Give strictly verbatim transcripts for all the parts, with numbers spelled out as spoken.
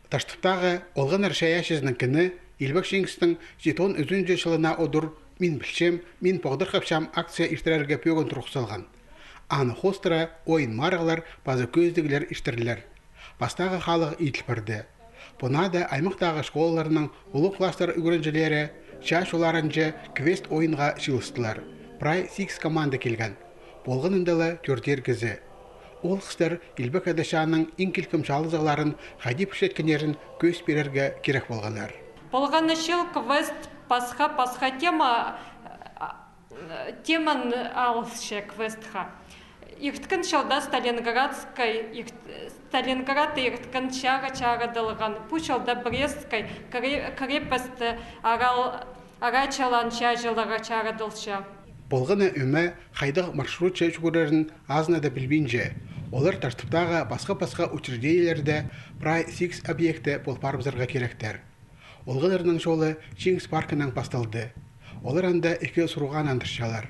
Таштыптағы «Олғаннар» чайаачызының кіні Илбек Чиңістің читон ӱзінҷі чылына одыр «Мин пілчем, мин поғдархапчам» акция иртірерге пӧгін турғыс салған. Аны хоостыра ойын-марығлар паза кӧзідіглер иртірлер. Пастағы халығ иділ парды. Пу наада аймахтағы школаларның улуғ класстар ӱгренҷілері чаа чолларынҷа квест-ойынға чыылыстылар. Прай сигіс команда килген. Полғанында ла тӧртер кізі. Ол хыстар Илбек Ада чааның иң килкім чаалазығларын хайди пілчеткеннерін кӧзіт пирерге кирек полғаннар. Полған чыл квест пасха-пасха тема, а, теманаң алысча квестха. Ирткен чылда Сталинградскай, ирт-, Сталинградта ирткен чааға чарыдылған, пу чылда Брестскай кре-, крепость арал-, арачылаан чааҷыларға чарыдылча. Полған на ӧме хайдағ маршрутча чӱгӱрерін азынада пілбинче. Олар Таштыптағы пасха-пасха учреждениелерде прай сигіс объектте пол парыбызарға киректер. «Олғаннарның чолы» Чиңіс паркынаң пасталды. Олар анда ікі сурығға нандырчалар.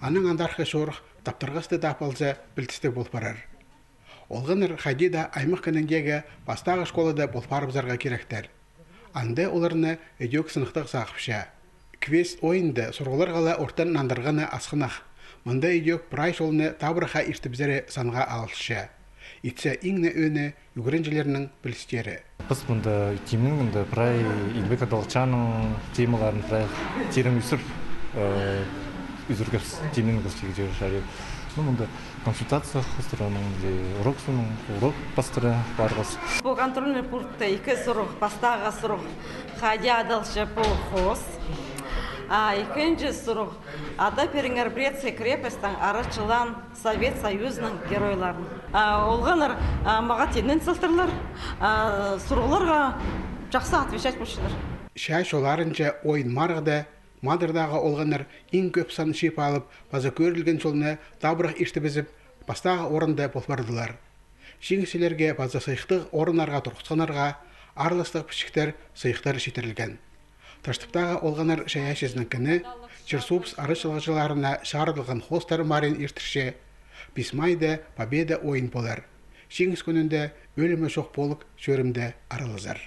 Анаң андархы чорых таптырғасты таа полза, пілдістіг пол парар. «Олғаннар» хайди даа аймах кініндегі пастағы школада пол парыбызарға киректер. Анда оларны ідӧк сыныхтағ сағыпча. Квест-ойында сурығларға ла ортан нандырғаны асхынах. Мында ідӧк прай чолны табырахха иртібізері санға алысча. Итсе иң не ӧӧні — ӱгренҷілернің пілістері. Піс мында тимненгенде прай Илбек Адалчаның темаларын прай тирең ӱзір, э, ӱзіргебіс, тимненгебіс тигізе чарир. Ну, мында консультация хоостыра, анаң даа урок соонаң, урок пастыра парғабыс. Пу контрольный пунктта ікі сурығ, пастағы сурығ хайди адалча пу хоос. А ікінҷі сурығ: ада пиріңер Брестскай крепостьтең арачылаан Совет Союзының геройларын. А, олғаннар, а, мағаа тиңнен салтырлар, а, сурығларға чахсы отвечать полчалар. Чаа чолларынҷа ойын-марығда Мадардағы олғаннар иң кӧп сан чыып алып, паза кӧрілген чолны табырах иртібізіп, пастағы орында пол пардылар. Чиңісчілерге паза сыйыхтығ орыннарға турғысханнарға аарластығ пічіктер, сыйыхтар читірілген. Таштыптағы «Олғаннар» чайаачызының кіні чир-суубыс арачылағҷыларына чарыдылған хоостар марин иртірче. Пис майда Победа ойын полар. Чиңіс кӱнінде ӧлімі чох полык чӧрімде аралазар.